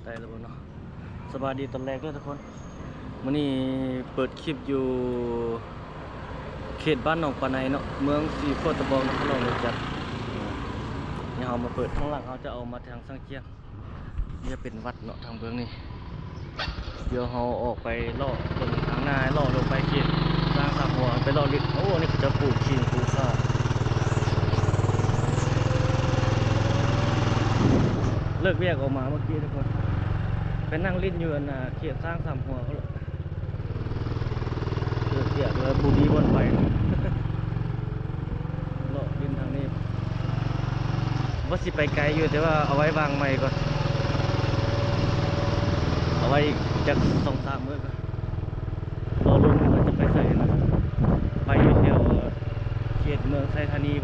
ໄດ້ແລ້ວບໍ່ເນາະ? ສະບາຍດີຕອນແລກເດີທຸກຄົນ. ມື້ນີ້ເປີດຄລິບຢູ່ເຂດບ້ານໜອງປາໄນເນາະ, ເມືອງສີໂຄດຕະບອງ ນະຄອນຫຼວງວຽງຈັນ. ດຽວເຮົາມາເປີດ, ທາງຫຼັງເຮົາຈະອອກມາທາງຊາງຈຽງ. ນີ້ເປັນວັດເນາະ ທາງເບື້ອງນີ້. ດຽວເຮົາອອກໄປເລາະເບິ່ງທາງໜ້າ ເລາະລົງໄປເຂດຊ້າງສາມຫົວ ໄປເລາະຫຼິ້ນ. ໂອ້ ນີ້ເຂົາເຈົ້າປູກຂີງປູກສາ. ເລີກວຽກອອກມາເມື່ອກີ້ທຸກຄົນ ໄປນັ່ງຫຼິ້ນຢູ່ອັນນ່າ ເຂດຊ້າງສາມຫົວພຸ້ນລະ. ເລີກວຽກແລ້ວບໍ່ມີບ່ອນໄປ ເລາະຫຼິ້ນທາງນີ້. ວ່າຊິໄປໄກຢູ່ ແຕ່ວ່າເອົາໄວ້ວາງໃໝ່ກ່ອນ, ເອົາໄວ້ອີກຈັກສອງສາມມື້ກ່ອນ. ລໍລຸ້ນວ່າຈະໄປໃສນະ, ໄປຢູ່ແຖວເຂດເມືອງໄຊທານີ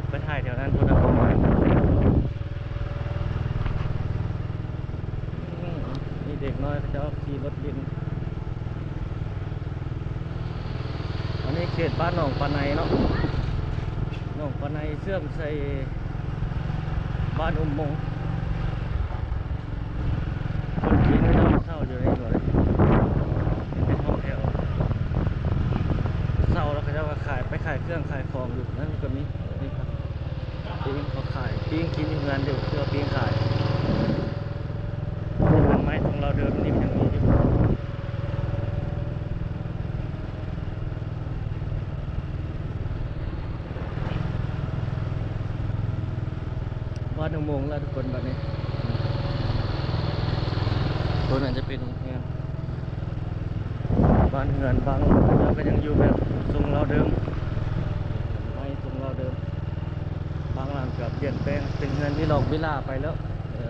ໄປຖ່າຍແຖວນັ້ນພຸ້ນນະ. ອືມ ມີເດັກນ້ອຍເຂົາເຈົ້າຂີ່ລົດຫຼິ້ນ. ອັນນີ້ເຂດບ້ານໜອງປາໄນເນາະ, ໜອງປາໄນເຊື່ອມໃສ່ບ້ານອຸມມົງ. ຄົນຈີນເຂົາເຈົ້າມາເຊົ່າຢູ່ໃນນີ້ເລີຍ, ເປັນຫ້ອງແຖວ ເຊົ່າແລ້ວເຂົາເຈົ້າກໍຂາຍ ໄປຂາຍເຄື່ອງຂາຍຂອງຢູ່ນັ້ນກໍມີ. ນີ້ ປີ້ງເຂົາຂາຍ, ປີ້ງກິນຢູ່ເຮືອນຢູ່ ເພື່ອປີ້ງຂາຍ. ເຮືອນໄມ້ຂອງລາວເດີມນີ້ມັນຍັງມີຢູ່. ຮອດອຸໂມງແລ້ວທຸກຄົນ ບັດນີ້. ໂຕນັ້ນຈະເປັນໂຮງແຮມ. ບ້ານເຮືອນບາງຫຼັງເຂົາເຈົ້າກໍຍັງຢູ່ແບບຊົງລາວເດີມ, ໄມ້ຊົງລາວເດີມ. ບາງຫຼັງກໍປ່ຽນແປງເປັນເຮືອນວິລອກວິລາໄປແລ້ວ. ເອີ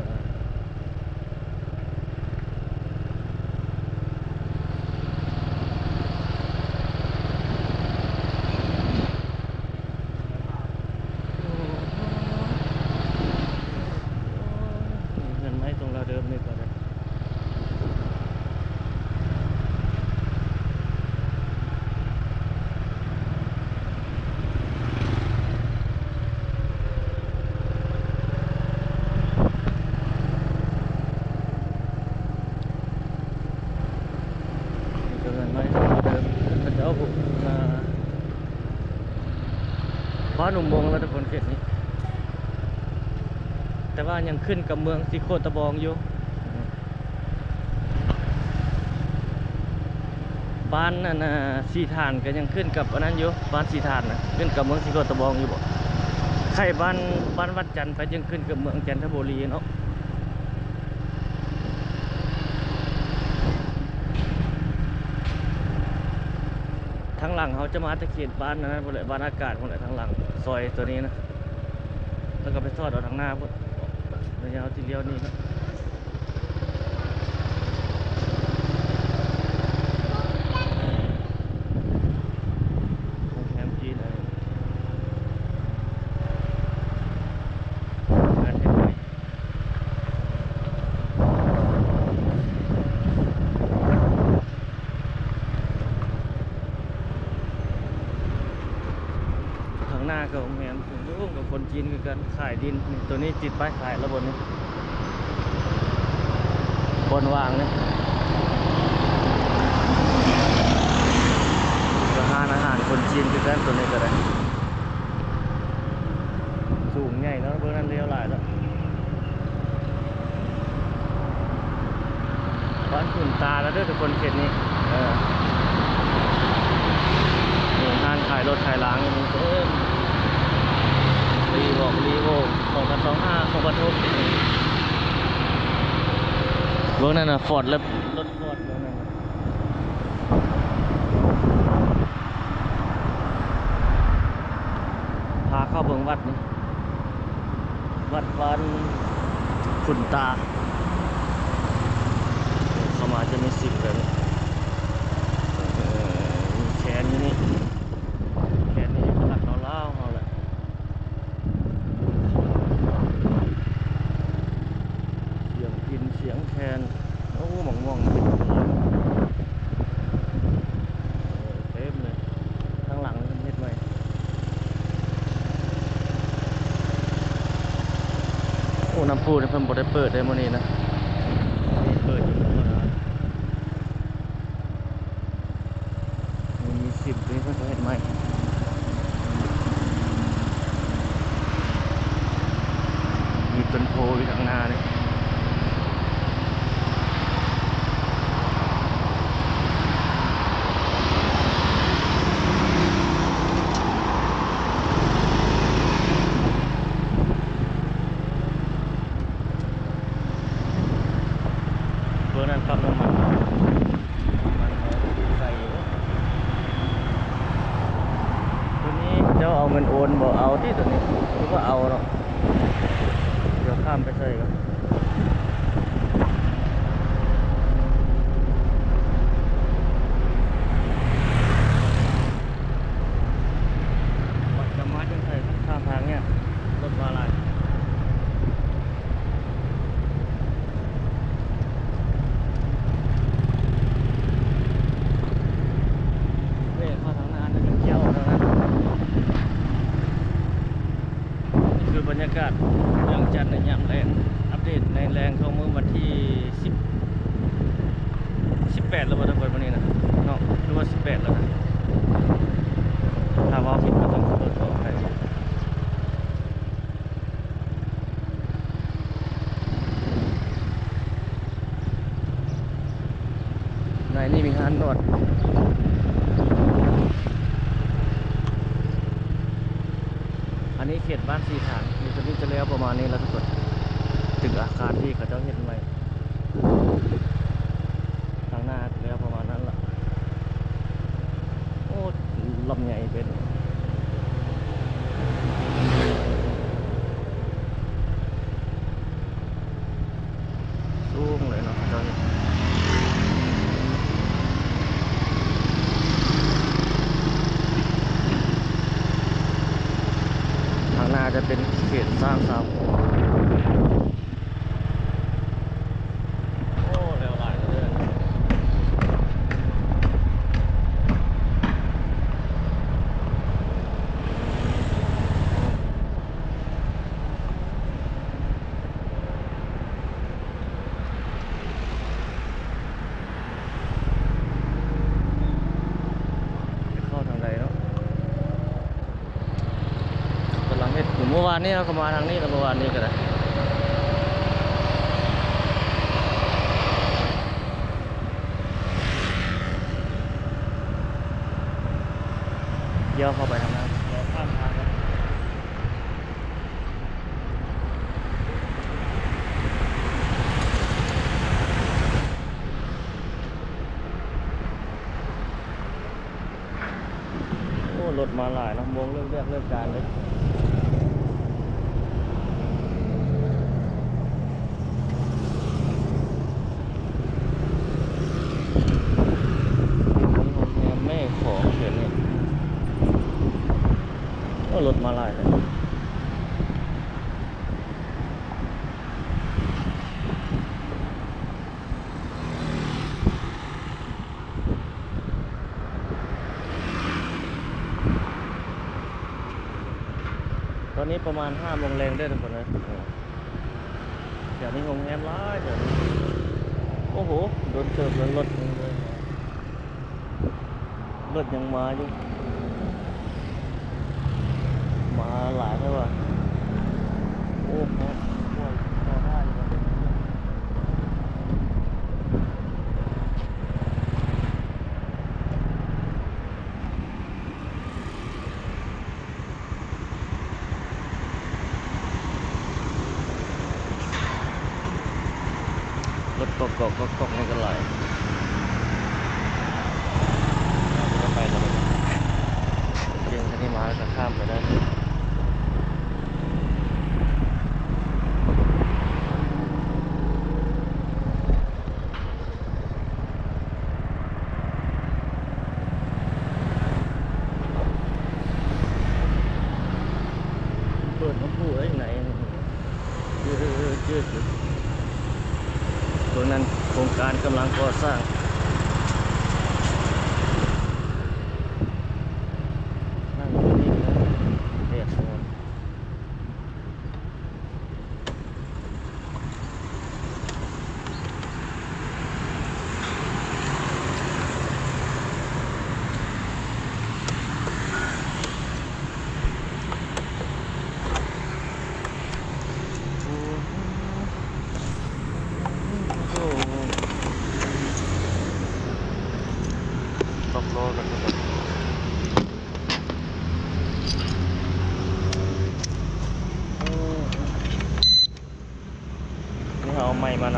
ເຮືອນໄມ້ຊົງລາວເດີມນີ້ກໍໄດ້. ນີ້ກໍເຮືອນໄມ້ຊົງລາວເດີມ ເຂົາເຈົ້າ ອ່າ ບ້ານອຸໂມງແລ້ວທຸກຄົນ ເຂດນີ້, ແຕ່ວ່າຍັງຂຶ້ນກັບເມືອງສີໂຄດຕະບອງຢູ່. ບ້ານອັນນ່າ ສີຖານກໍຍັງຂຶ້ນກັບອັນນັ້ນຢູ່, ບ້ານສີຖານນະ ຂຶ້ນກັບເມືອງສີໂຄດຕະບອງຢູ່ບໍ? ໄຄບ້ານ ບ້ານວັດຈັນໄປ ຈຶ່ງຂຶ້ນກັບເມືອງຈັນທະບູລີເນາະ. ທາງຫຼັງເຮົາຈະມາແຕ່ເຂດບ້ານອັນນັ້ນພຸ້ນແຫຼະ, ບ້ານອາກາດພຸ້ນແຫຼະ, ທາງຫຼັງຊອຍໂຕນີ້ນະ. ແລ້ວກໍໄປສອດເອົາທາງໜ້າພຸ້ນ, ແລ້ວເຮົາຊິລ້ຽວນີ້ເນາະ. ໂຮງແຮມຈີນ ເອີ ເຮືອນເຮັດໃໝ່. ທາງໜ້າກໍໂຮງແຮມສູງໆ ກັບຄົນຈີນຄືກັນ ຂາຍດິນ. ນີ້ ໂຕນີ້ຕິດປ້າຍຂາຍແລ້ວບ່ອນນີ້ ບ່ອນວ່າງນີ້ ກໍຮ້ານອາຫານຄົນຈີນຄືກັນ ໂຕນີ້ກໍໄດ້. ສູງໃຫຍ່ເນາະ, ເບິ່ງນັ້ນລຽວຫຼາຍແລ້ວ. ບ້ານຂຸນຕາແລ້ວເດີທຸກຄົນ ເຂດນີ້. ເອີ ມີຮ້ານຂາຍລົດຂາຍລາງຢູ່ນີ້ເຕັມ. ຣີວອກ ຣີໂວ ສອງພັນຊາວຫ້າ ສອງພັນຊາວຫົກ. ເບິ່ງນັ້ນນະ ຟອດ ແລະ ລົດຟອດເບິ່ງນັ້ນນະ. ພາເຂົ້າເບິ່ງວັດນີ້ ວັດບ້ານຂຸນຕາ. ເຂົ້າມາຈະມີສິບແບບນີ້ ເອີ ມີແຄນຢູ່ນີ້ ແຄນນີ້ເອກະລັກລາວໆເຮົາແຫຼະ. ສຽງພິນ ສຽງແຄນ. ໂອ້ ໝາກມ່ວງເປັນຫຼາຍ ເອີ ເຕັມເລີຍ. ທາງຫຼັງເພິ່ນເຮັດໃໝ່. ໂອ້ ນ້ຳພຸນີ້ເພິ່ນບໍ່ໄດ້ເປີດເດ້ມື້ນີ້ນະ. ອັນນີ້ ເບິ່ງນັ້ນ ປ້ຳນ້ຳມັນ ນ້ຳມັນເຂົາໃສ່ຢູ່. ໂຕນີ້ເຈົ້າເອົາເງິນໂອນບໍ່? ເອົາຕິໂຕນີ້ ຄືວ່າເອົາເນາະ. ດຽວຂ້າມໄປໃສ່ກ່ອນ. ບັດຈະມາຈັ່ງໃສ່ຂ້າມທາງນີ້ ລົດມາຫຼາຍ. ເອີ ເຂົ້າທາງໜ້າ ຈະກ່ຽວທາງນັ້ນ. ນີ້ຄືບັນຍາກາດວຽງຈັນໃນຍາມແລງ ອັບເດດໃນແລງຂອງມື້ວັນທີສິບ ສິບແປດແລ້ວບໍ່ ທຸກຄົນ? ມື້ນີ້ນະເນາະ ຫຼືວ່າສິບແປດແລ້ວນະ ຖ້າເວົ້າຜິດກໍຕ້ອງຂໍໂທດຂໍອະໄພ. ໃນນີ້ມີຮ້ານນວດ. ອັນນີ້ເຂດບ້ານສີຖານ ຢູ່ຕົງນີ້ຈະແລ້ວປະມານນີ້ແລ້ວທຸກຄົນ ເຖິງອາຄານທີ່ເຂົາເຈົ້າເຮັດໃໝ່ ທາງໜ້າຈະແລ້ວປະມານນັ້ນລະ. ໂອ້ ລຳໃຫຍ່ເປັນ ສູງເລີຍເນາະ ເຂົາເຈົ້າເຮັດ. ທາງໜ້າຈະເປັນເຂດຊ້າງສາມຫົວ. ໂອ້ ແລ້ວຫຼາຍເລີຍ. ຈະເຂົ້າທາງໃດເນາະ? ກຳລັງເຮັດຢູ່. ເມື່ອວານນີ້ເຮົາກໍມາທາງນີ້ແລ້ວ ເມື່ອວານນີ້ກໍໄດ້. ດຽວເຂົ້າໄປທາງນັ້ນ ດຽວຂ້າມທາງກັນ. ໂອ້ ລົດມາຫຼາຍເນາະ ໂມງເລີກວຽກເລີກການເລີຍ. ໂຮງແຮມແມ່ຂອງເຂດນີ້. ໂອ້ ລົດມາຫຼາຍແທ້. ຕອນນີ້ປະມານຫ້າໂມງແລງເດີທຸກຄົນເອີຍ. ແຖວນີ້ໂຮງແຮມຫຼາຍແຖວນີ້. ໂອ້ໂຫ ດົນເຕີບແລ້ວລົດຍັງເລີຍ. ລົດຍັງມາຢູ່. ມາຫຼາຍແທ້ວ່າ. ໂອ້ໂຫ ໂອ້ຍ ພໍໄດ້ຢູ່. ລົດກອກໆໆໆ ນີ້ກໍຫຼາຍ. ໄປແລ້ວ ເກັ່ງຄັນນີ້ມາແລ້ວກໍຂ້າມໄປໄດ້. ເປີດນ້ຳພຸໄວ້ໃນ ເບິ່ງນັ້ນ ໂຄງການກຳລັງກໍ່ສ້າງ. ແດດຮ້ອນ. ໂອ້ໂຫ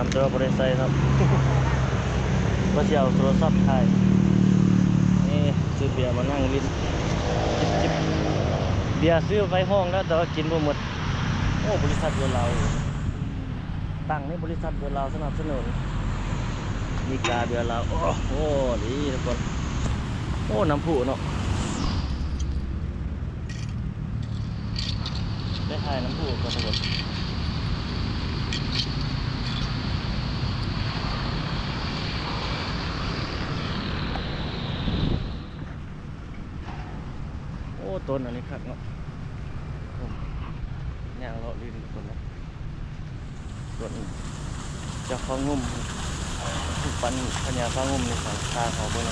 ແຕ່ວ່າບໍ່ໄດ້ໃສ່ເນາະ ວ່າຊິເອົາໂທລະສັບຖ່າຍ. ນີ້ຊື້ເບຍມານັ່ງຫຼິ້ນ ຈິບໆ ເບຍຊື້ໄວ້ຫ້ອງແລ້ວ ແຕ່ວ່າກິນບໍ່ໝົດ. ໂອ້ ບໍລິສັດເບຍລາວ ຕັ້ງໃນບໍລິສັດເບຍລາວສະໜັບສະໜູນ ມີກາເບຍລາວ. ໂອ້ໂຫ ດີທຸກຄົນ. ໂອ້ ນ້ຳພຸເນາະ. ໄດ້ຖ່າຍນ້ຳພຸກ່ອນທຸກຄົນ. ໂອ້ ຕົ້ນອັນນີ້ຄັກເນາະ. ໂອ້ ຍ່າງເລາະຫຼິ້ນທຸກຄົນເນາະ. ສ່ວນເຈົ້າຟ້າງຸ່ມ ຮູບປັ້ນພະຍາຟ້າງຸ່ມໃນຂ້າງເຮົາເບິ່ງ.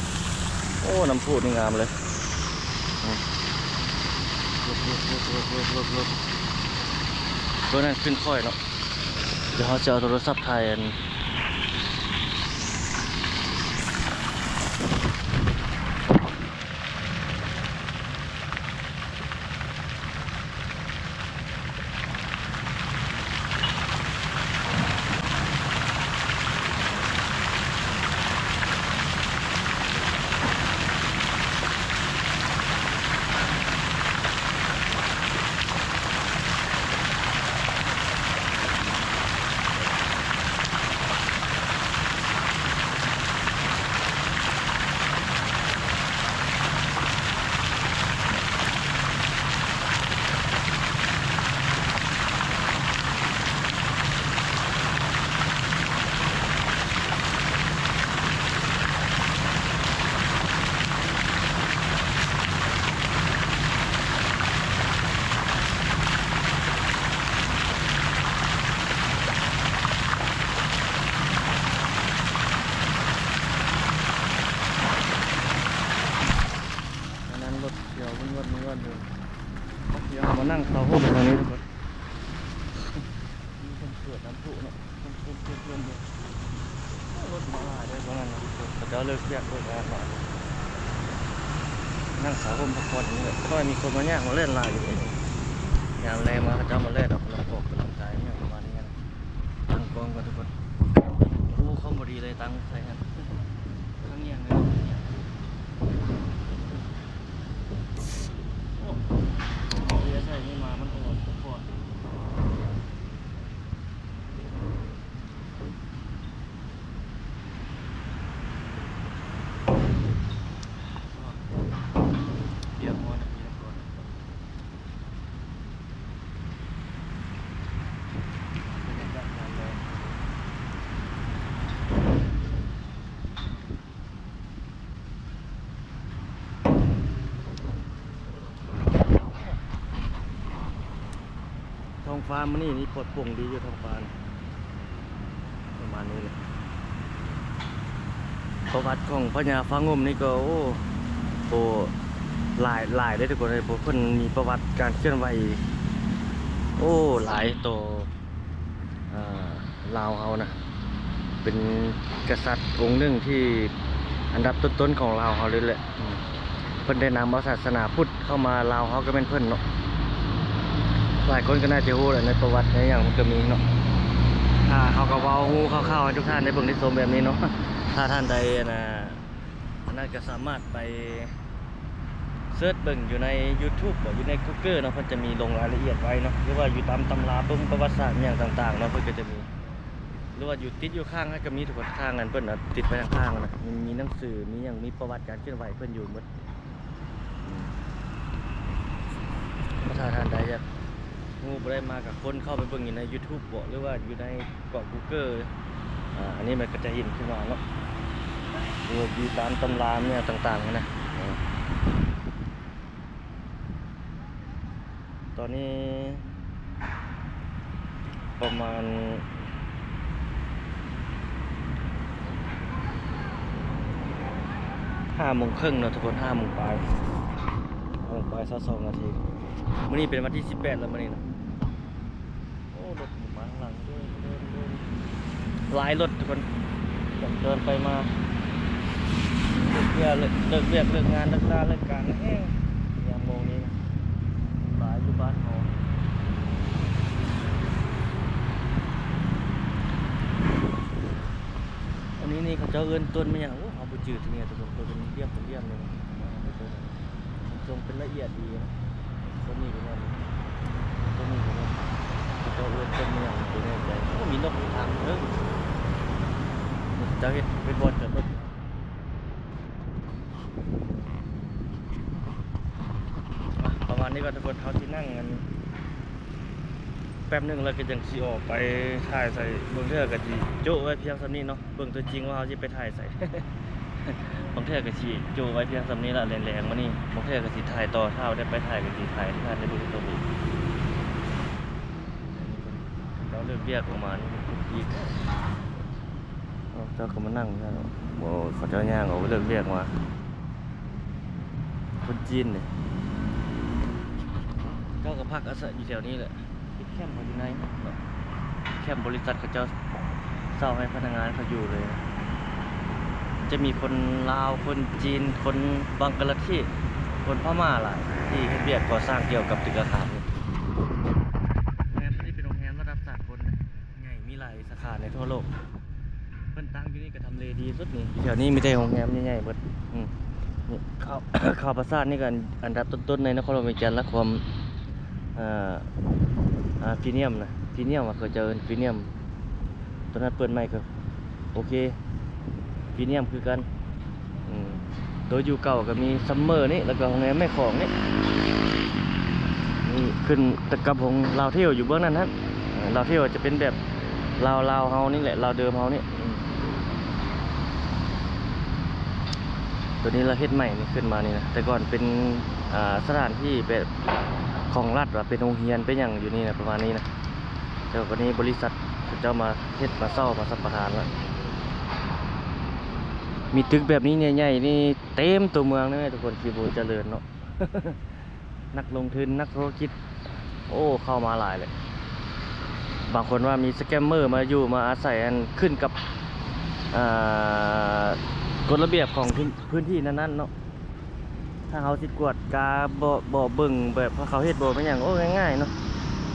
ໂອ້ ນ້ຳພຸນີ້ງາມເລີຍ. ອືມ ລົດ ລົດ ລົດ ລົດ ລົດ ລົດ ລົດ ຕົວນັ້ນຂຶ້ນຂ້ອຍເນາະ. ດຽວເຮົາຈະເອົາໂທລະສັບຖ່າຍອັນ ອັນນັ້ນລົດຂຽວວືນໆຢູ່ ເຮົາມານັ່ງເຊົາໂຮມແຖວນີ້ທຸກຄົນ. ມີຄົນເປີດນ້ຳພຸເນາະ ຄົນ ຄົນ ຄົນ ຄົນຢູ່. ໂອ້ ລົດມາຫຼາຍເດ້ຕອນນັ້ນນະ ເຂົາເຈົ້າເລີກວຽກເລີກງານມາ ນັ່ງເຊົາໂຮມພັກຜ່ອນຢູ່ນີ້ແຫຼະ. ຄ່ອຍມີຄົນມາຍ່າງມາແລ່ນຫຼາຍຢູ່ເດ້. ຍາມແລງມາເຂົາເຈົ້າມາແລ່ນອອກກຳລັງກາຍ ອອກກຳລັງກາຍຫຍັງປະມານນີ້ນະ. ຕັ້ງກ້ອງກ່ອນທຸກຄົນ. ໂອ້ ຄວາມບໍ່ດີເລີຍ ຕັ້ງໃສ່ຫັ້ນ ທັງຫຍັງເລີຍ. ໂອ້ ເບຍໃສ່ນີ້ມາ ມັນອ່ອນສະພອດ. ທ້ອງຟ້າມື້ນີ້ນີ້ປອດໂປ່ງດີຢູ່ ທ້ອງຟ້ານີ້ ປະມານນີ້ແຫຼະ. ປະຫວັດຂອງພະຍາຟ້າງຸ່ມນີ້ກໍ ໂອ້ ໂອ້ ຫຼາຍ ຫຼາຍເດ້ທຸກຄົນເອີຍ. ເພິ່ນມີປະຫວັດການເຄື່ອນໄຫວ ໂອ້ ຫຼາຍຕໍ່ ອ່າ ລາວເຮົານະ ເປັນກະສັດອົງໜຶ່ງທີ່ອັນດັບຕົ້ນໆຂອງລາວເຮົາເລີຍແຫຼະ. ອືມ ເພິ່ນໄດ້ນຳເອົາສາສະໜາພຸດເຂົ້າມາລາວເຮົາກໍແມ່ນເພິ່ນເນາະ. ຫຼາຍຄົນກໍໜ້າຈະຮູ້ແຫຼະ ໃນປະຫວັດໃນຫຍັງມັນກໍມີເນາະ. ອ່າ ເຮົາກໍເວົ້າຮູ້ຄ່າວໆໃຫ້ທຸກທ່ານໄດ້ເບິ່ງໄດ້ຊົມແບບນີ້ເນາະ. ຖ້າທ່ານໃດ ອັນນ່າ ອັນນັ້ນກໍສາມາດໄປເສີດເບິ່ງຢູ່ໃນຢູທູບບໍ ຢູ່ໃນກູເກີເນາະ ເພິ່ນຈະມີລົງລາຍລະອຽດໄວ້ເນາະ ຫຼືວ່າຢູ່ຕາມຕຳລາເບິ່ງປະຫວັດສາດຫຍັງຕ່າງໆເນາະ ເພິ່ນກໍຈະມີ ຫຼືວ່າຢູ່ຕິດຢູ່ຂ້າງຫັ້ນກໍມີທຸກຄົນ. ຂ້າງນັ້ນເພິ່ນເອົາຕິດໄວ້ທາງຂ້າງນະ ມີ ມີໜັງສື ມີຫຍັງ ມີປະຫວັດການເຄື່ອນໄຫວເພິ່ນຢູ່ໝົດ. ອືມ ຖ້າທ່ານໃດຢາກຮູ້ບໍ່ໄດ້ມາກໍຄົ້ນເຂົ້າໄປເບິ່ງຢູ່ໃນຢູທູບບໍ ຫຼືວ່າຢູ່ໃນ ເກາະກູເກີ ອ່າ ອັນນີ້ມັນກໍຈະເຫັນຂຶ້ນມາເນາະ ຫຼືວ່າຢູ່ຕາມຕຳລາແນວຕ່າງໆຫັ້ນນະ. ເອີ ຕອນນີ້ປະມານຫ້າໂມງເຄິ່ງເນາະທຸກຄົນ ຫ້າໂມງປາຍ ຫ້າໂມງປາຍຊາວສອງນາທີ. ມື້ນີ້ເປັນວັນທີສິບແປດແລ້ວ ມື້ນີ້ເນາະ. ໂອ້ ລົດມາຂ້າງຫຼັງ ຫຼາຍລົດທຸກຄົນ ສັນຈອນໄປມາ ເລີກວຽກ ເລີກ ເລີກວຽກ ເລີກງານ ເລີກລາ ເລີກການແຮງ ຍາມໂມງນີ້ນະ ຫຼາຍຢູ່ບ້ານເຮົາ. ເຈົ້າເອີ້ນຕົ້ນແມ່ນຫຍັງ? ໂອ້ ເຮົາບໍ່ຈື່ທີ່ນີ້ທຸກຄົນ ເພິ່ນເປັນລຽບເປັນລຽບເລີຍ ເປັນຊົງເປັນລະອຽດດີນະ. ຕົ້ນນີ້ກໍແມ່ນ ຕົ້ນນີ້ກໍແມ່ນ ເຂົາເຈົ້າເອີ້ນຕົ້ນແມ່ນຫຍັງບໍ່ແນ່ໃຈ. ໂອ້ ມີນົກຢູ່ທາງເທິງ ເຂົາເຈົ້າເຮັດເປັນບ່ອນຈອດລົດ. ອ່ະ ປະມານນີ້ກ່ອນທຸກຄົນ ເຮົາຊິນັ່ງກັນແປັບໜຶ່ງ ແລ້ວກໍຈັ່ງຊິອອກໄປຖ່າຍໃສ່. ບາງເທື່ອກໍຊິໂຈະໄວ້ພຽງສ່ຳນີ້ເນາະ ເບິ່ງຕົວຈິງວ່າເຮົາຊິໄປຖ່າຍໃສ. ບາງເທື່ອກໍຊິໂຈະໄວ້ພຽງສ່ຳນີ້ລະ ແລງໆມານີ້ ບາງເທື່ອກໍຊິຖ່າຍຕໍ່ ຖ້າໄດ້ໄປຖ່າຍກໍຊິຖ່າຍໃຫ້ທ່ານໄດ້ເບິ່ງຕໍ່ອີກ. ເຈົ້າເລີກວຽກອອກມານີ້ ເຂົາເຈົ້າກໍມານັ່ງຢູ່ຫັ້ນເນາະ. ໂອ້ ເຂົາເຈົ້າຍ່າງອອກເລີກວຽກມາ ຄົນຈີນເດ້ ເຂົາເຈົ້າກໍພັກອາໄສຢູ່ແຖວນີ້ແຫຼະ ເຮັດແຄມເຂົາຢູ່ໃນເນາະ. ແຄມບໍລິສັດເຂົາເຈົ້າເຊົ່າໃຫ້ພະນັກງານເຂົາຢູ່ເລີຍ. ຈະມີຄົນລາວ ຄົນຈີນ ຄົນບັງກະລາເທດ ຄົນພະມ້າຫຼາຍ ທີ່ເຮັດວຽກກໍ່ສ້າງກ່ຽວກັບຕຶກອາຄານນີ້. ໂຮງແຮມຕົວນີ້ເປັນໂຮງແຮມລະດັບສາກົນນະ ໃຫຍ່ ມີຫຼາຍສາຂາໃນທົ່ວໂລກ. ເພິ່ນຕັ້ງຢູ່ນີ້ກໍທຳເລດີສຸດນີ້ ແຖວນີ້ມີແຕ່ໂຮງແຮມໃຫຍ່ໆເບິດ. ອືມ ນີ້ ເຂົ້າ ເຂົ້າປາສາດນີ້ກໍອັນດັບຕົ້ນໆໃນນະຄອນຫຼວງວຽງຈັນລະ ຄວາມ ອ່າ ອ່າ ພຣີມຽມນະ ພຣີມຽມວ່າ ເຂົາເຈົ້າເອີ້ນພຣີມຽມ. ໂຕນັ້ນເປີດໃໝ່ກໍໂອເຄ ພຣີມຽມຄືກັນ. ອືມ ໂຕຢູ່ເກົ່າກໍມີຊັມເມີນີ້ ແລ້ວກໍໂຮງແຮມແມ່ຂອງນີ້ ນີ້ຂຶ້ນກັບຂອງລາວທຽວຢູ່ເບື້ອງນັ້ນຫັ້ນ. ເອີ ລາວທຽວຈະເປັນແບບລາວ ລາວເຮົານີ້ແຫຼະ ລາວເດີມເຮົານີ້. ອືມ ໂຕນີ້ລາວເຮັດໃໝ່ນີ້ຂຶ້ນມານີ້ນະ ແຕ່ກ່ອນເປັນ ອ່າ ສະຖານທີ່ແບບຂອງລັດ ວ່າເປັນໂຮງຮຽນເປັນຫຍັງຢູ່ນີ້ນະ ປະມານນີ້ນະ. ແຕ່ວ່າບັດນີ້ບໍລິສັດເຂົາເຈົ້າມາເຮັດ ມາເຊົ່າ ມາສຳປະທານລະ. ມີຕຶກແບບນີ້ໃຫຍ່ໆນີ້ເຕັມຕົວເມືອງເລີຍທຸກຄົນ ຊິບໍ່ຈະເລີນເນາະ. ນັກລົງທຶນ ນັກທຸລະກິດ ໂອ້ ເຂົ້າມາຫຼາຍເລີຍ. ບາງຄົນວ່າມີສະແກມເມີມາຢູ່ ມາອາໄສ ອັນຂຶ້ນກັບ ອ່າ ກົດລະບຽບຂອງພື້ນ ພື້ນທີ່ນັ້ນໆເນາະ. ຖ້າເຮົາຊິກວດກາ ບໍ່ ບໍ່ເບິ່ງແບບວ່າເຂົາເຮັດບໍ່ແມ່ນຫຍັງ ໂອ້ ງ່າຍໆເນາະ.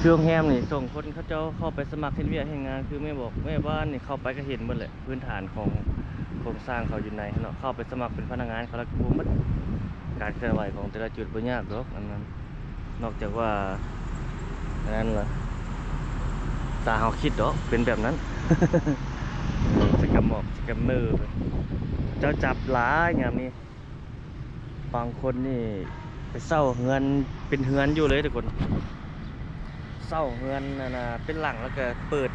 ຄືໂຮງແຮມນີ້ ສົ່ງຄົນເຂົາເຈົ້າເຂົ້າໄປສະໝັກເຮັດວຽກເຮັດງານ ຄືແມ່ບອກແມ່ບ້ານນີ້ ເຂົ້າໄປກໍເຫັນໝົດແຫຼະ ພື້ນຖານຂອງໂຄງສ້າງເຂົາຢູ່ໃນຫັ້ນເນາະ. ເຂົ້າໄປສະໝັກເປັນພະນັກງານເຂົາລະກໍຮູ້ໝົດ. ການເຄື່ອນໄຫວຂອງແຕ່ລະຈຸດບໍ່ຍາກດອກ ອັນນັ້ນ ນອກຈາກວ່າ ອັນນັ້ນລະ ຕາເຮົາຄິດດອກ ເປັນແບບນັ້ນ. ສະແກມມອກ ສະແກມເມີ ເຂົາເຈົ້າຈັບຫຼາຍຍາມນີ້. ບາງຄົນນີ້ໄປເຊົ່າເຮືອນເປັນເຮືອນຢູ່ເລີຍທຸກຄົນ ເຊົ່າເຮືອນອັນນ່າເປັນຫຼັງ ແລ້ວກໍເປີດ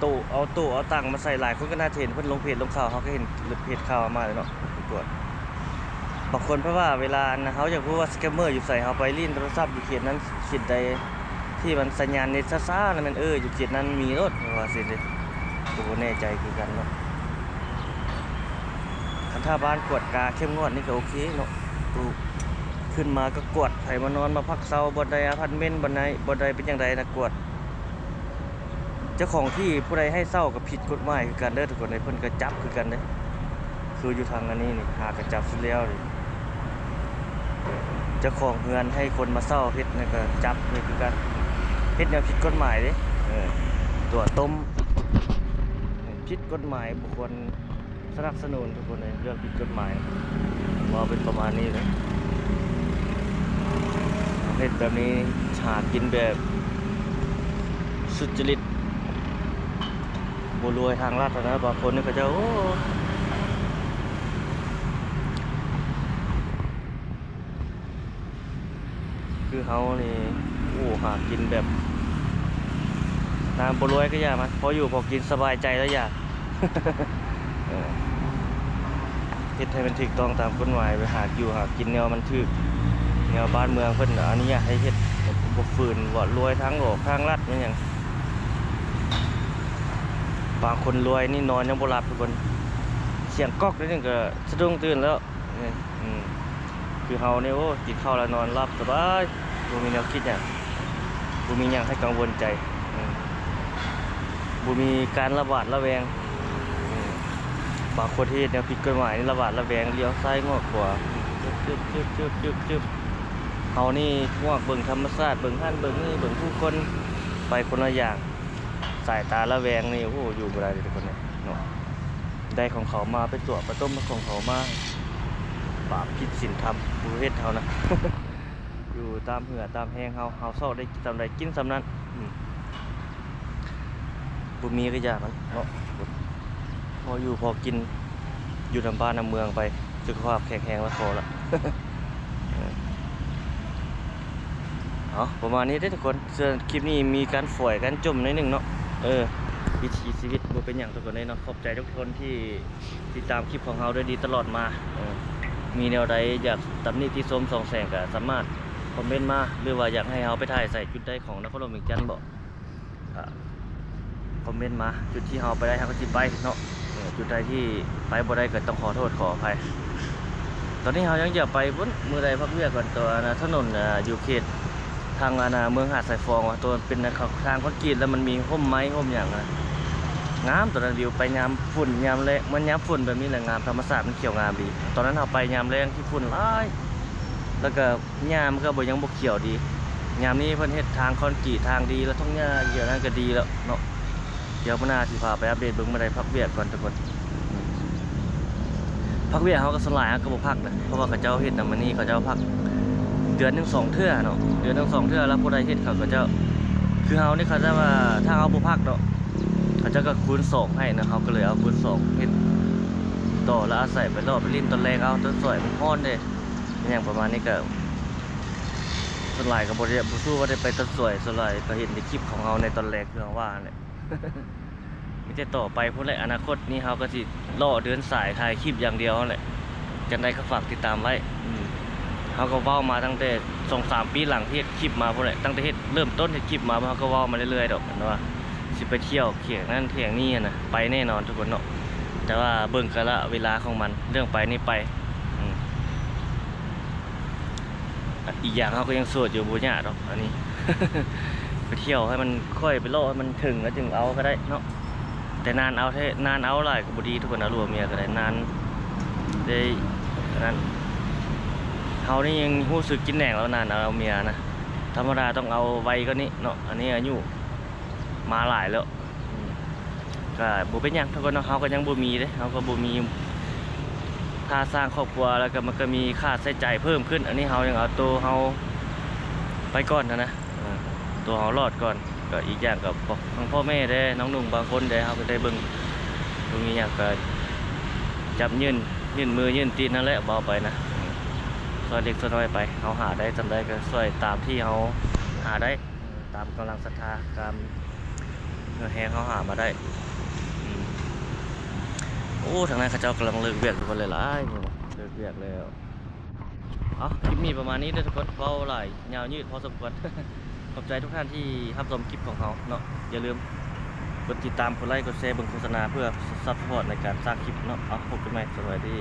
ໂຕະ ເອົາໂຕະເອົາຕັ່ງມາໃສ່. ຫຼາຍຄົນກໍໜ້າຈະເຫັນເພິ່ນລົງເພຈລົງຂ່າວ ເຮົາກໍເຫັນເພຈຂ່າວມາເລີຍເນາະ ໄປກວດ. ບາງຄົນເພິ່ນວ່າເວລາອັນເຮົາຢາກຮູ້ວ່າສະແກມເມີຢູ່ໃສ ເຮົາໄປຫຼິ້ນໂທລະສັບຢູ່ເຂດນັ້ນເຂດໃດ ທີ່ມັນສັນຍານເນັດຊ້າໆນະ ແມ່ນ ເອີ ຢູ່ເຂດນັ້ນມີໂລດ ເພິ່ນວ່າຊີ້ເດ້. ກໍບໍ່ແນ່ໃຈຄືກັນເນາະ. ຄັນຖ້າບ້ານກວດກາເຂັ້ມງວດນີ້ກໍໂອເຄເນາະ ຂຶ້ນມາກໍກວດ ໃຜມານອນມາພັກເຊົາບ່ອນໃດ ອາພາດເມັນບ່ອນໃດ ບ່ອນໃດເປັນຈັ່ງໃດນະ ກວດ. ເຈົ້າຂອງທີ່ຜູ້ໃດໃຫ້ເຊົ່າກໍຜິດກົດໝາຍຄືກັນເດີທຸກຄົນເອີຍ ເພິ່ນກໍຈັບຄືກັນເດ້. ຄືຢູ່ທາງອັນນີ້ນີ້ ຫາກະຈັບສຸດແລ້ວນີ້ ເຈົ້າຂອງເຮືອນໃຫ້ຄົນມາເຊົ່າເຮັດນີ້ກໍຈັບຄືກັນ ເຮັດແນວຜິດກົດໝາຍເດ້. ເອີ ຕົວະຕົ້ມ ຜິດກົດໝາຍ ບໍ່ຄວນສະໜັບສະໜູນທຸກຄົນເອີຍ ເລື່ອງຜິດກົດໝາຍ ເວົ້າເປັນປະມານນີ້ເລີຍ. ເຮັດແບບນີ້ຫາກິນແບບສຸດຈະລິດ ບໍ່ລວຍທາງລັດຫັ້ນນະ ບາງຄົນນີ້ເຂົາເຈົ້າ ໂອ້ ຄືເຮົານີ້ ໂອ້ ຫາກິນແບບ ນາງບໍ່ລວຍກໍຢ່າ ມາພໍຢູ່ພໍກິນສະບາຍໃຈແລ້ວຢ່າ ເອີ ເຮັດໃຫ້ມັນຖືກຕ້ອງຕາມກົດໝາຍ ໄປຫາຢູ່ຫາກິນແນວມັນຖືກ ແນວບ້ານເມືອງເພິ່ນອະນຸຍາດໃຫ້ເຮັດ ບໍ່ຝືນ ບໍ່ລວຍທາງຫຼອກທາງລັດແມ່ນຫຍັງ. ບາງຄົນລວຍນີ້ນອນຍັງບໍ່ຫຼັບທຸກຄົນ ສຽງກອກໜ້ອຍໜຶ່ງກໍສະດຸ້ງຕື່ນແລ້ວ. ອືມ ຄືເຮົານີ້ ໂອ້ ກິນເຂົ້າແລ້ວນອນຫຼັບສະບາຍ ບໍ່ມີແນວຄິດຫຍັງ ບໍ່ມີຫຍັງໃຫ້ກັງວົນໃຈ ອືມ ບໍ່ມີການລະຫວາດລະແວງ. ອືມ ບາງຄົນທີ່ເຮັດແນວຜິດກົດໝາຍນີ້ລະຫວາດລະແວງ ລ້ຽວຊ້າຍງອກຂວາ ຈຶບໆ ເຮົານີ້ງອກເບິ່ງທຳມະຊາດ ເບິ່ງຫັ້ນເບິ່ງນີ້ ເບິ່ງຜູ້ຄົນ ໄປຄົນລະຢ່າງ. ສາຍຕາລະແວງນີ້ ໂອ້ ຢູ່ບໍ່ໄດ້ເດ້ທຸກຄົນເອີຍເນາະ. ໄດ້ຂອງເຂົາມາ ໄປຕົວະໄປຕົ້ມຂອງເຂົາມາ ບາບຜິດສິນທຳ ຜູ້ເຮັດເຮົານະ ຢູ່ຕາມເຫື່ອຕາມແຮງເຮົາ ເຮົາຊອກໄດ້ສ່ຳໃດກິນສ່ຳນັ້ນ ອືມ ບໍ່ມີກໍຢ່າມັນເນາະ ພໍຢູ່ພໍກິນ ຢູ່ນຳບ້ານນຳເມືອງໄປ ສຸຂະພາບແຂງແຮງລະພໍລະ ເອີ ເອົາ ປະມານນີ້ເດ້ທຸກຄົນ ສ່ວນຄລິບນີ້ມີການຝອຍການຈົ່ມໜ້ອຍໜຶ່ງເນາະ ເອີ ວິຖີຊີວິດ ບໍ່ເປັນຫຍັງທຸກຄົນເອີຍເນາະ ຂອບໃຈທຸກຄົນທີ່ຕິດຕາມຄລິບຂອງເຮົາດ້ວຍດີຕະຫຼອດມາ ເອີ ມີແນວໃດຢາກຕຳໜິຕິຊົມສ່ອງແສງກໍສາມາດຄອມເມັນມາ ຫຼືວ່າຢາກໃຫ້ເຮົາໄປຖ່າຍໃສ່ຈຸດໃດຂອງນະຄອນຫຼວງວຽງຈັນເບາະ ກໍຄອມເມັນມາ ຈຸດທີ່ເຮົາໄປໄດ້ເຮົາກໍຊິໄປເນາະ ເອີ ຈຸດໃດທີ່ໄປບໍ່ໄດ້ກໍຕ້ອງຂໍໂທດຂໍອະໄພ ຕອນນີ້ເຮົາຍັງຈະໄປພຸ້ນ ມື້ໃດພັກວຽກກ່ອນ ຕົວອັນນະ ຖະໜົນ ອ່າ ຢູ່ເຂດທາງອັນນະ ເມືອງຫາດຊາຍຟອງວ່າ ຕົວເປັນທາງຄອນກຣີດ ແລ້ວມັນມີຮົ່ມໄມ້ຮົ່ມຫຍັງນະ ງາມ ຕົວນັ້ນວິວ ໄປຍາມຝົນຍາມແລ້ງ ມັນຍາມຝົນແບບນີ້ແຫຼະງາມ ທຳມະຊາດມັນຂຽວງາມດີ ຕອນນັ້ນເຮົາໄປຍາມແລ້ງທີ່ຝຸ່ນຫຼາຍ ແລ້ວກໍ ຫຍ້າມັນກໍບໍ່ ຍັງບໍ່ຂຽວດີ ຍາມນີ້ເພິ່ນເຮັດທາງຄອນກຣີດທາງດີ ແລ້ວທົ່ງຫຍ້າຢູ່ນັ້ນກໍດີແລ້ວເນາະ ດຽວມື້ໜ້າຊິພາໄປອັບເດດເບິ່ງ ມື້ໃດພັກວຽກກ່ອນທຸກຄົນ ພັກວຽກເຮົາກໍສ່ວນຫຼາຍເຮົາກໍບໍ່ພັກນະ ເພາະວ່າເຂົາເຈົ້າເຮັດນຳມື້ນີ້ ເຂົາເຈົ້າພັກເດືອນໜຶ່ງສອງເທື່ອເນາະ ເດືອນໜຶ່ງສອງເທື່ອ ແລ້ວຜູ້ໃດເຮັດເຂົາກໍເຈົ້າ ຄືເຮົານີ້ເຂົາເຈົ້າວ່າ ຖ້າເຮົາບໍ່ພັກເນາະ ເຂົາເຈົ້າກໍຄູນສອງໃຫ້ນະ ເຮົາກໍເລີຍເອົາຄູນສອງເຮັດຕໍ່ ແລ້ວອາໄສໄປເລາະໄປຫຼິ້ນຕອນແລງເອົາ ຕອນສວຍມັນຮ້ອນເດ້ ອີຫຍັງປະມານນີ້ກໍ ສ່ວນຫຼາຍກໍບໍ່ໄດ້ ບໍ່ຮູ້ວ່າໄດ້ໄປຕັດສວຍ ສ່ວນຫຼາຍກໍເຫັນໃນຄລິບຂອງເຮົາໃນຕອນແລກ ຄືເຮົາວ່າຫັ້ນແຫຼະ ມີແຕ່ຕໍ່ໄປພຸ້ນແຫຼະ ອະນາຄົດນີ້ເຮົາກໍຊິເລາະເດີນສາຍຖ່າຍຄລິບຢ່າງດຽວຫັ້ນແຫຼະ ຈັ່ງໃດກໍຝາກຕິດຕາມໄວ້ ອືມ ເຮົາກໍເວົ້າມາຕັ້ງແຕ່ສອງສາມປີຫຼັງທີ່ເຮັດຄລິບມາພຸ້ນແຫຼະ ຕັ້ງແຕ່ເຮັດ ເລີ່ມຕົ້ນເຮັດຄລິບມາ ເຮົາກໍເວົ້າມາເລື້ອຍໆດອກ ເຫັນວ່າ ຊິໄປທ່ຽວແຂວງນັ້ນແຂວງນີ້ຫັ້ນນະ ໄປແນ່ນອນທຸກຄົນເນາະ ແຕ່ວ່າເບິ່ງກາລະເວລາຂອງມັນ ເລື່ອງໄປນີ້ໄປ ອືມ ອີກຢ່າງເຮົາກໍຍັງໂສດຢູ່ ບໍ່ຍາກດອກອັນນີ້ ໄປທ່ຽວໃຫ້ມັນ ຄ່ອຍໄປເລາະໃຫ້ມັນເຖິງ ແລ້ວຈຶ່ງເອົາກໍໄດ້ເນາະ ແຕ່ນານເອົາແທ້ ນານເອົາຫຼາຍກໍບໍ່ດີ ທຸກຄົນເອົາລູກເອົາເມຍກໍໄດ້ ນານໄດ້ອັນນັ້ນ ເຮົານີ້ຍັງຮູ້ສຶກກິນແໜງແລ້ວ ນານເອົາເມຍນະ ທຳມະດາຕ້ອງເອົາໄວກວ່ານີ້ເນາະ ອັນນີ້ອາຍຸ ມາຫຼາຍແລ້ວ ອືມ ກໍບໍ່ເປັນຫຍັງທຸກຄົນເນາະ ເຮົາກໍຍັງບໍ່ມີເດ້ ເຮົາກໍບໍ່ມີ ຖ້າສ້າງຄອບຄົວແລ້ວກໍ ມັນກໍມີຄ່າໃຊ້ຈ່າຍເພີ່ມຂຶ້ນ ອັນນີ້ເຮົາຍັງເອົາໂຕເຮົາໄປກ່ອນຫັ້ນນະ ເອີ ໂຕເຮົາລອດກ່ອນ ກໍອີກຢ່າງກໍພວກ ທັງພໍ່ແມ່ເດ້ ນ້ອງນຸ່ງບາງຄົນເດ້ ເຮົາກໍໄດ້ເບິ່ງ ບໍ່ມີຫຍັງກໍຈັບຍື່ນ ຍື່ນມືຍື່ນຕີນຫັ້ນແຫຼະ ເວົ້າໄປນະ ອືມ ຊ່ວຍເລັກຊ່ວຍນ້ອຍໄປ ເຮົາຫາໄດ້ສ່ຳໃດກໍຊ່ວຍຕາມທີ່ເຮົາຫາໄດ້ ຕາມກຳລັງສັດທາ ຕາມເຫື່ອແຮງເຮົາຫາມາໄດ້ ອືມ ໂອ້ ທາງນັ້ນເຂົາເຈົ້າກຳລັງເລີກວຽກ ທຸກຄົນ ຫຼາຍໆ ເລີກວຽກແລ້ວ ເອົາ ຄລິບນີ້ປະມານນີ້ເດີທຸກຄົນ ເວົ້າຫຼາຍຍາວຍືດພໍສົມຄວນ ຂອບໃຈທຸກທ່ານທີ່ຮັບຊົມຄລິບຂອງເຮົາເນາະ ຢ່າລືມກົດຕິດຕາມ ກົດໄລ ກົດແຊ ເບິ່ງໂຄສະນາ ເພື່ອຊັບພອດໃນການສ້າງຄລິບເນາະ ເອົາ ພົບກັນໃໝ່ ສະບາຍດີ.